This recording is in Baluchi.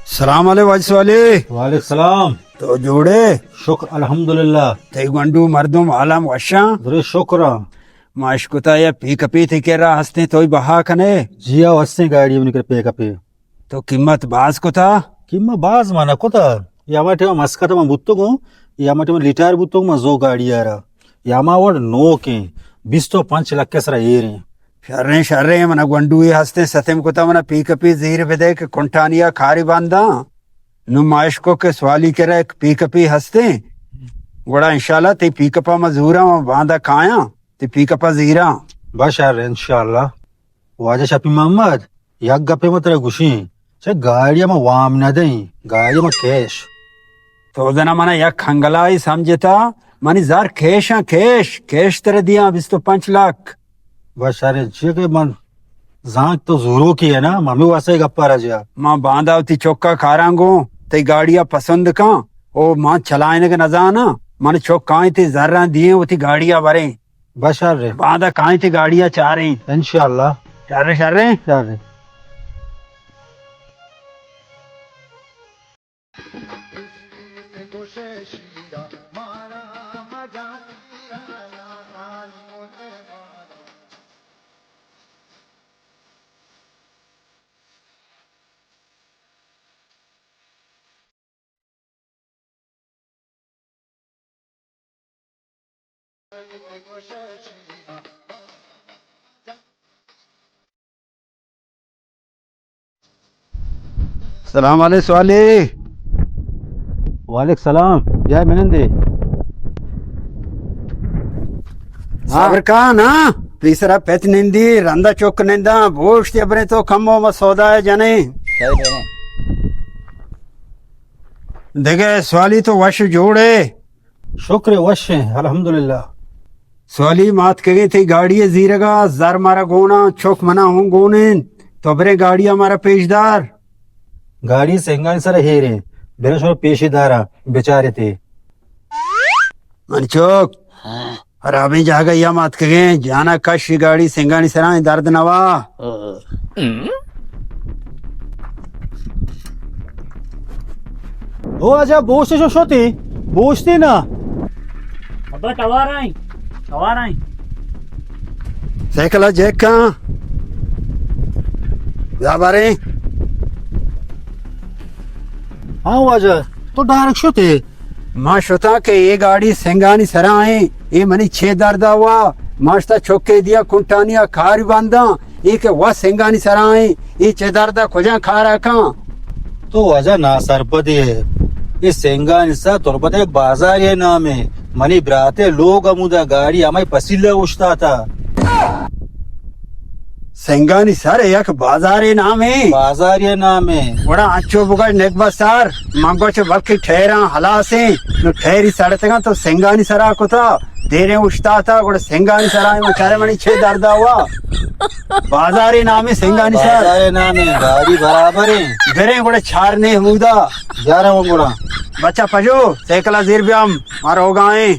سلام علیکم واجہ سوالی۔ وعلیکم سلام۔ تو جوڑے؟ شکر الحمدللہ۔ تئی گونڈو مردم حالم وشاں؟ درے شکر۔ ما اشکتا یا پیک اپی تئی کرا ہستیں، توئی بہا کنے؟ جی ہاں، ہستیں گاڑی منی کرا پیک اپی۔ تو قیمت باز کتا؟ قیمت باز ما نہ کتا۔ یا ہما ٹائم مسکت من بوتگوں، یا ہما ٹائم لیٹار بوتگوں، من زو گاڑی آرا۔ یا ہما وڑ نوکیں، بیست و پنچ لکھ سرا ایریں۔ شریں، شریں، منا گونڈوے ہستیں، ستم کتا منا پیک اپی زیر بدے کہ کنٹانیا کاری بانداں۔ نو ما اشکو کہ سوالی کرا یک پیک اپی ہستیں۔ گڑا انشاءاللہ تئی پیک اپا ما زوراں، باندا کایاں، تئی پیک اپا زیراں۔ بشر انشاءاللہ۔ واجہ شفیع محمد، یک گپے من ترا گوشیں، چہ گاڑی ءَ من وام نہ دئیں، گاڑی ءَ من کیش۔ تو زنا منا یک ہنگلائی سمجھتا، منی زر کیشاں، کیش، کیش ترا دیاں بیست و پنچ لکھ۔ بس شریں، چیا کہ من زانت تو زوروکے ئے نا، من ہمے واسطہ اے گپا را جیا۔ من باندا وتی چکا کاراں گوں، تئی گاڑی ءَ پسند کن، او من چلائینگ نہ زاناں، من چک کائیں تئی زراں دیئیں وتی گاڑی ءَ بریں۔ بشر۔ باندا کائیں تئی گاڑی ءَ چاریں۔ انشاءاللہ۔ شریں، شریں۔ شریں۔ سلام علیکم سوالی۔ وعلیکم سلام۔ بیا منندے۔ ہاں۔ صبر کن نا، پیسرا پت نندی، رندا چک ننداں، بوشت ابریں تو کمو ما سودا ءَ جنیں۔ دگہ سوالی تو وش جوڑ ئے؟ شکر وشیں، الحمدللہ۔ سوالی مات کگیں تئی گاڑی ءِ زیرگا، زر مارا گونا، چک منا ہوں گونین، تو برے گاڑی ءَ مارا پیش دار۔ گاڑی سنگانی سر ہیریں، برے شما پیش دارا، بچارتے۔ من چک، ہاں۔ حرابیں جاگہ یا ماتکگیں، جانا کش، گاڑی سنگانی سرائیں، درد نوا۔ او اجا بوشتے شو شوتی، بوشتے نا۔ ابا توارائیں، توارائیں۔ سائیکل جیک کن۔ بیا باریں۔ ہاں واجہ، تو ڈائریکٹ شوتے۔ ما شتاں کہ اے گاڑی سنگانی سرا ایں، اے منی چے دردا وا، ما شتا چکے دیا کنٹانیا کاری بنداں، اے کہ وا سنگانی سرا ایں، اے چے دردا کجا کارا کن؟ تو واجہ ناسرپدے ئے۔ اے سنگانی سر تربت یک بازارے نامے، منی براتے لوگ ہمودا گاڑی ہمائی پسیلہ اوشتاتا۔ سنگانی سر یک بازارے نامے۔ بازارے نامے۔ گڑا انچو بگش نگبہ سر، من گوش بلکہ ٹھیراں ہلاسیں، نو ٹھیری سڑتگاں تو سنگانی سرا کتا، دیریں اشتاتا، گڑا سنگانی سرا من چارے منی چے دردا وا۔ بازارے نامے سنگانی سر۔ بازارے نامے، گاڑی برابریں۔ بریں گڑا چار نے ہمودا۔ جارا ہوں گڑا۔ بچہ پجو، سائیکلا زیر بیام، ما روگائیں۔